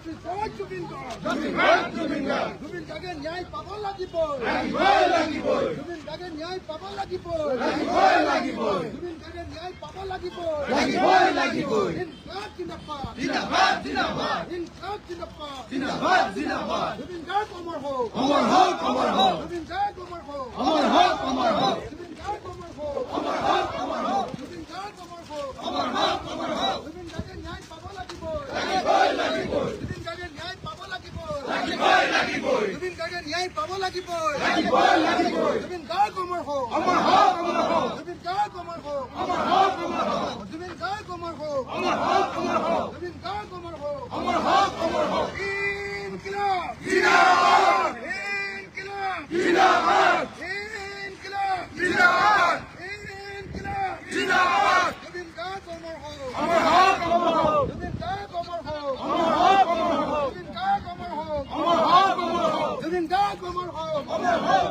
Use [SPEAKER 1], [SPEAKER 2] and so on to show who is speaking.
[SPEAKER 1] জুবিন গাৰ্গ।
[SPEAKER 2] জুবিন গাৰ্গ।
[SPEAKER 1] জুবিন গাৰ্গে ন্যায় পাব লাগিব।
[SPEAKER 2] লাগিবই, লাগিবই।
[SPEAKER 1] জুবিন গাৰ্গে ন্যায় পাব লাগিব।
[SPEAKER 2] লাগিবই, লাগিবই।
[SPEAKER 1] জুবিন গাৰ্গে ন্যায় পাব লাগিব।
[SPEAKER 2] লাগিবই, লাগিবই।
[SPEAKER 1] ইনকিলাব জিন্দাবাদ।
[SPEAKER 2] জিন্দাবাদ, জিন্দাবাদ।
[SPEAKER 1] ইনকিলাব জিন্দাবাদ।
[SPEAKER 2] জিন্দাবাদ, জিন্দাবাদ।
[SPEAKER 1] জুবিন গাৰ্গ অমৰ হওক।
[SPEAKER 2] অমৰ হওক, অমৰ হওক।
[SPEAKER 1] জুবিন গাৰ্গ অমৰ হওক।
[SPEAKER 2] অমৰ হওক, অমৰ হওক।
[SPEAKER 1] জুবিন গাৰ্গ অমৰ হওক।
[SPEAKER 2] অমৰ হওক, অমৰ হওক।
[SPEAKER 1] জুবিন গাৰ্গ অমৰ হওক।
[SPEAKER 2] অমৰ হওক, অমৰ হওক।
[SPEAKER 1] জুবিন গাৰ্গে ন্যায় পাব লাগিব।
[SPEAKER 2] লাগিবই, লাগিবই।
[SPEAKER 1] জুবিন গাৰ্গে ন্যায় পাব লাগিব।
[SPEAKER 2] লাগিবই, লাগিবই।
[SPEAKER 1] জুবিন গাৰ্গে ন্যায় পাব লাগিব।
[SPEAKER 2] লাগিবই, লাগিবই।
[SPEAKER 1] জুবিন গাৰ্গ অমৰ হওক।
[SPEAKER 2] অমৰ হওক, অমৰ হওক।
[SPEAKER 1] জুবিন গাৰ্গ অমৰ হওক।
[SPEAKER 2] অমৰ হওক, অমৰ হওক।
[SPEAKER 1] জুবিন গাৰ্গ অমৰ হওক।
[SPEAKER 2] অমৰ হওক, অমৰ হওক।
[SPEAKER 1] জুবিন গাৰ্গ অমৰ হওক।
[SPEAKER 2] অমৰ হওক, অমৰ হওক।
[SPEAKER 1] ইনকিলাব।
[SPEAKER 2] জিন্দাবাদ।
[SPEAKER 1] ইনকিলাব।
[SPEAKER 2] জিন্দাবাদ।
[SPEAKER 1] ইনকিলাব।
[SPEAKER 2] জিন্দাবাদ।
[SPEAKER 1] ইনকিলাব।
[SPEAKER 2] জিন্দাবাদ।
[SPEAKER 1] জুবিন গাৰ্গ অমৰ হওক।
[SPEAKER 2] অমৰ হওক, অমৰ হওক।
[SPEAKER 1] জুবিন গাৰ্গ অমৰ হওক।
[SPEAKER 2] অমৰ হওক, অমৰ হওক।
[SPEAKER 1] জুবিন গাৰ্গ অমৰ হওক।
[SPEAKER 2] অমৰ হওক, অমৰ হওক।
[SPEAKER 1] জুবিন গাৰ্গ অমৰ হওক।
[SPEAKER 2] অমৰ হওক।